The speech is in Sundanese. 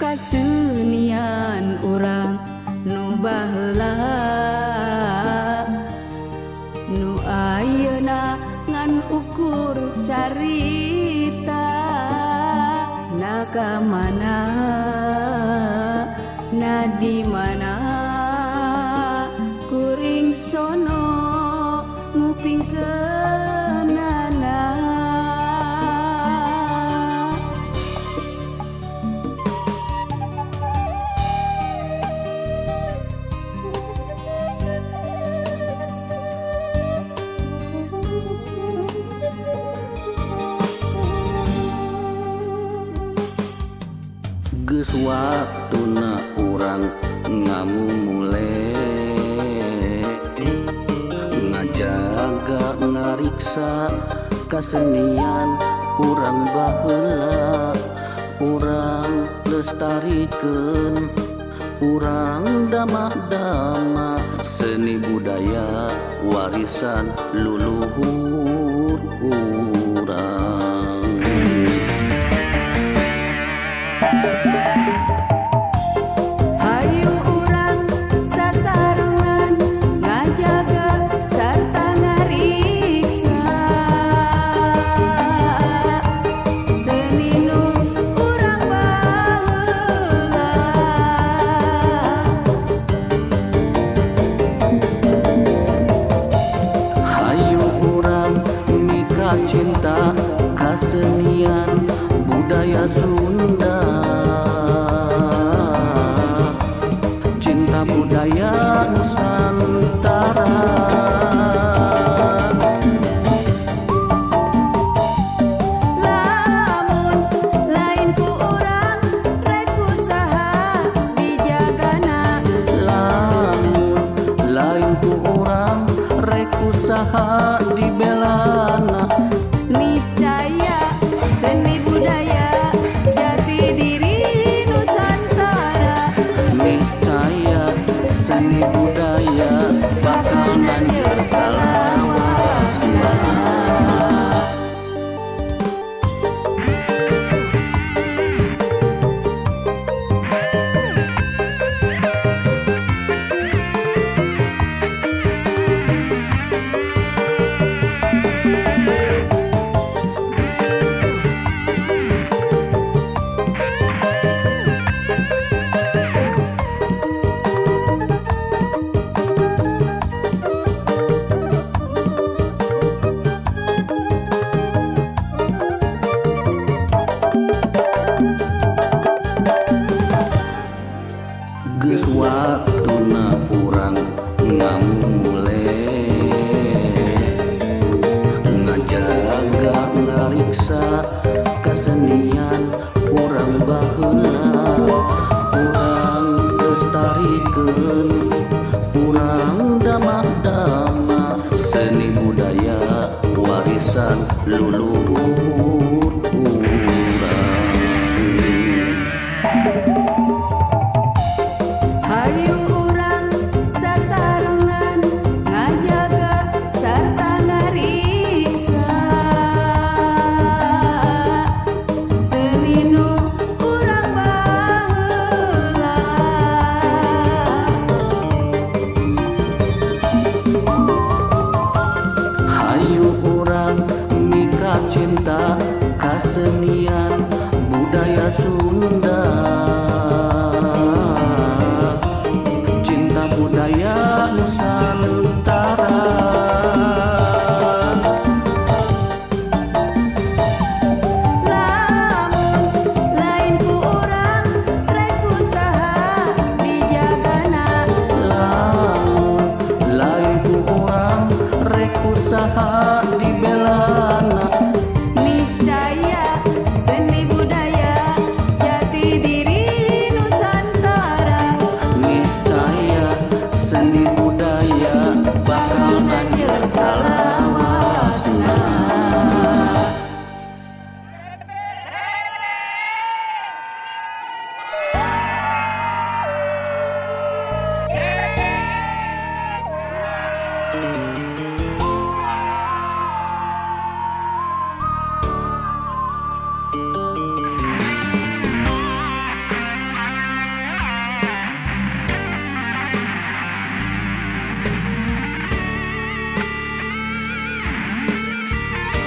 Kasenian urang nu baheula nu ayeuna ngan ukur carita na ka mana na di mana kuring sono ngupingkeunana. Geus waktuna urang ngamumule ngajaga ngariksa kasenian urang baheula urang lestarikeun urang dama-dama seni budaya warisan luluhur urang. Hayu urang sasarengan ngajaga sarta ngariksa seni nu urang baheula. Hayu urang mika cinta kasenian budaya Sunda, cinta budaya Nusantara. Lamun lain ku urang rek usaha dijagana, Lamun lain ku urang rek usaha dibelana, niscaya seni budaya jati diri Nusantara. Niscaya seni budaya bakal nanjeur salawasna. Geus waktuna urang ngamumule ngajaga ngariksa kasenian urang baheula urang lestarikeun urang dama-dama seni budaya warisan luluhur urang. Hayu urang sasarengan ngajaga sarta ngariksa seni nu urang baheula. Hayu urang mika cinta kasenian budaya Sunda.